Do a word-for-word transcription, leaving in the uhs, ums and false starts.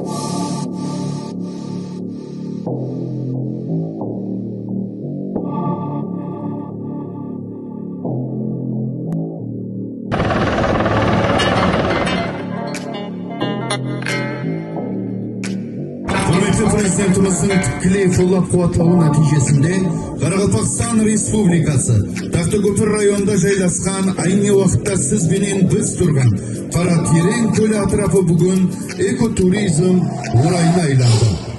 Húrmetli Prezidentimizdiń tikkeley qollap-quwatlawı nátiyjesinde Qaraqalpaqstan Respublikası, Taxtakópir rayonında jaylasqan, aynı waqıtta siz benen biz turǵan Qara tereń kóli átirapı búgin ekoturizm orayına aylandı.